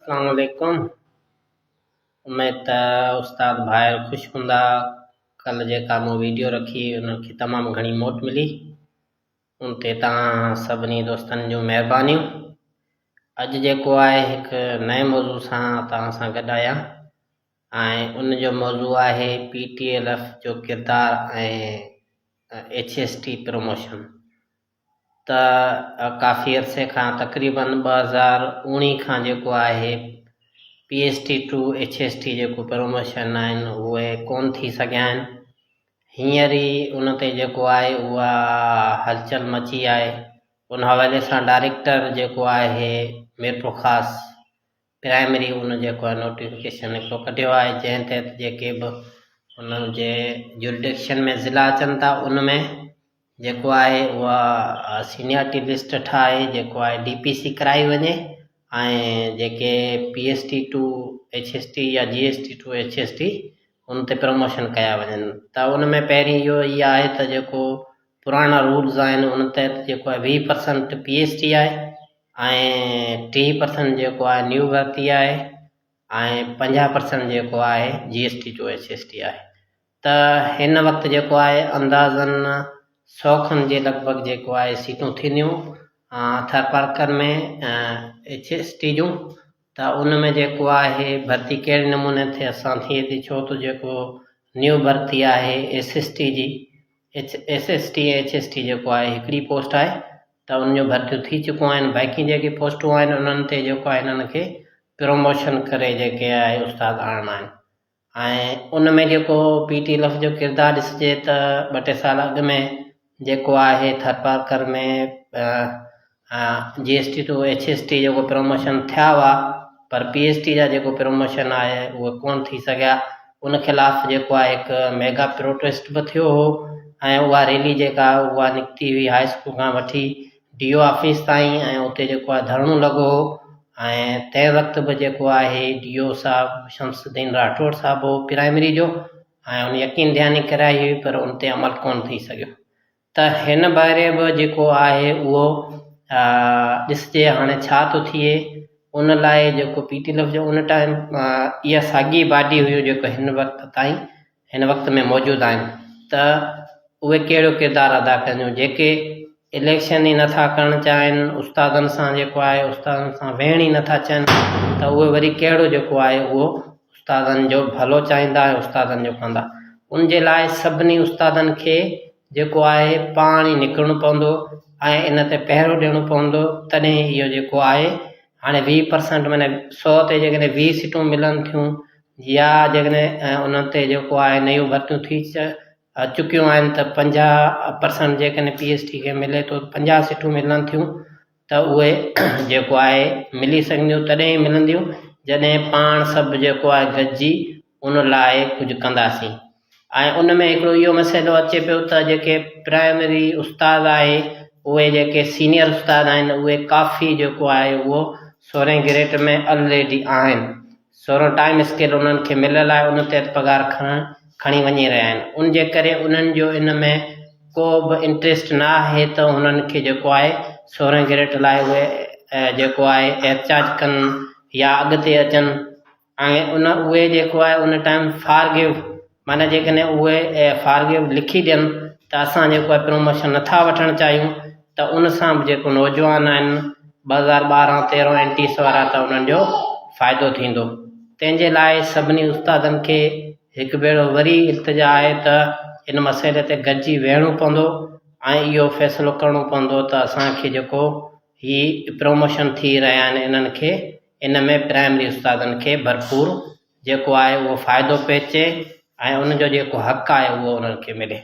اسلام عليڪم اميد ته استاد ڀائر خوش هوندا ڪل جيڪا مون ويڊيو رکي ان کي تمام گهڻي موٽ ملي ان تي توهان سڀني دوستن جون مهربانيون اڄ جيڪو آهي هڪ نئين موضوع سان توهان سان گڏ آهيان ۽ ان جو موضوع آهي پي ٽي ايل ايف جو ڪردار ۽ ايڇ ايس ٽي پروموشن ته ڪافي عرصي کان تقريبن 2019 کان جيڪو آهي P S T to H S T جيڪو پروموشن آهن اهي ڪون ٿي سگهيا آهن هينئر ئي ان تي جيڪو آهي اها هلچل مچي آهي ان حوالي سان ڊائريڪٽر جيڪو آهي ميرپورخاص پرائمري ان جيڪو آهي نوٽيفڪيشن هڪڙو ڪڍيو آهي جنهن تحت جيڪي به ان جي جورڊڪشن ۾ ضلع اچن ٿا ان ۾ جيڪو آهي اها سينيارٽي لسٽ ٺاهي جيڪو آهي ڊي پي سي ڪرائي وڃي ۽ جيڪي P S T to H S T يا G S T to H S T ان تي پروموشن ڪيا وڃن ته ان ۾ پهرين اهو ئي آهي ته جيڪو پراڻا رولز آهن ان تحت جيڪو آهي 20 پرسنٽ پي ايس ٽي آهي ۽ 30 پرسنٽ جيڪو آهي نيو ڀرتي آهي ۽ 50 پرسنٽ جيڪو آهي G S T to H S T آهي ته هن وقت جيڪو آهي اندازن سو کن جي لڳ ڀڳ جيڪو آهي سيٽون ٿينديون ٿرپارڪر ۾ ايڇ ايس ٽي جون ته ان ۾ جيڪو آهي ڀرتي ڪهڙي نموني ٿئي اسان ٿئي ٿي ڇو ته جيڪو نيو ڀرتي آهي ايس ايس ٽي جي H S S T H S T جيڪو آهي هڪڙي پوسٽ آهي ته ان جون ڀرتيون ٿي چڪون آهن باقي جيڪي پوسٽون آهن انهن تي جيڪو آهي انهن کي پروموشن ڪري جيڪي آهي استاد آڻڻا آهن ۽ ان ۾ جيڪو پي ٽي لف جو ڪردار ڏسجي ته ٻه ٽي سال اڳ ۾ جيڪو آهي Tharparkar ۾ G S T to H S T جيڪو پروموشن ٿيا هئا پر پي ايس ٽي جا جيڪو پروموشن آهي اهي ڪونه ٿي سگهيا ان خلاف جيڪو آهي هڪ ميگا پروٽيسٽ به ٿيو هو ۽ اها ريلي جيڪا اها نڪتي هئي هاء اسڪول کان وٺي ڊي او آفيس تائين ۽ اتي جيڪو آهي ڌرڻو لڳو هو ۽ تنهن وقت به جيڪو آهي ڊي او صاحب شمس الدين راٺوڙ صاحب هو پرائمري جو ۽ ان يقين دهاني ڪرائي هئي پر ان تي عمل ڪونه ٿي سگهيو ته هن ڀيري به جيڪو آهي اهو ڏسجي هاڻي ڇا ٿو ٿئي ان لاء جيڪو پي ٽي لفظ ان ٽائيم اها ساڳي باڊي هيون جيڪو هن وقت تائين هن وقت ۾ موجود آهن ته اهي ڪهڙو ڪردار ادا ڪنديون جيڪي اليڪشن ئي نٿا ڪرڻ چاهين استادن سان جيڪو آهي استادن سان ويهڻ ئي نٿا چاهين ته اهي وري ڪهڙو جيڪو آهي اهو استادن جو ڀلو چاهيندا ۽ استادن جو ڪندا ان جي لاء سڀني استادن کي جيڪو آهي پاڻ ئي نڪرڻو پوندو ۽ ان تي پهرو ڏيڻو پوندو تڏهن اهو جيڪو آهي هاڻي 20 پرسنٽ معنی 100 تي جيڪڏهن 20 سيٽون ملن ٿيون يا جيڪڏهن انهن تي جيڪو آهي نيون ڀرتيون ٿي چڪيون آهن ته 50 پرسنٽ جيڪڏهن پي ايس ٽي کي ملي ٿو 50 سيٽون ملن ٿيون ته اهي جيڪو آهي ملي سگهنديون تڏهن ئي ملنديون جڏهن پاڻ سڀ جيڪو آهي گڏجي ان لاء ڪجهه ڪنداسين ۽ ان ۾ هڪڙو اهو مسئلو اچي پيو ته جيڪي پرائمري استاد آهي اهي جيڪي سينئر استاد آهن اهي ڪافي جيڪو آهي اهو سورهين گريڊ ۾ الريڊي آهن سورهون ٽائيم اسڪيل انهن کي مليل آهي ان تحت پگهار کڻڻ کڻي وڃي رهيا آهن ان جي ڪري انهن جو ان ۾ ڪو به انٽريسٽ نه آهي ته انهن کي جيڪو آهي سورهين گريڊ لاء اهي جيڪو آهي احتجاج ڪن يا اڳتي اچن ۽ ان اهي جيڪو آهي ان ٽائيم فارگيو معنيٰ جيڪڏهن اهي فارگيو لکي ڏين ته اسان جيڪو آهي پروموشن نٿا وٺڻ چاهيون ته ان سان به جيڪو نوجوان آهن 2012 13 اين ٽي ايس وارا ته انهن جو فائدو ٿيندو تنهن جي لاء سڀني استادن کي هڪ ڀيرو وري التجا آهي ته ان مسئلي تي گڏجي ويهڻو پوندو ۽ اهو فيصلو ڪرڻو پوندو ته اسان کي جيڪو هي پروموشن ٿي رهيا آهن انهن کي ان ۾ پرائمري استادن کي ڀرپور جيڪو آهي اهو فائدو پهچي ۽ ان جو جيڪو حق آهي اهو انهن کي ملي.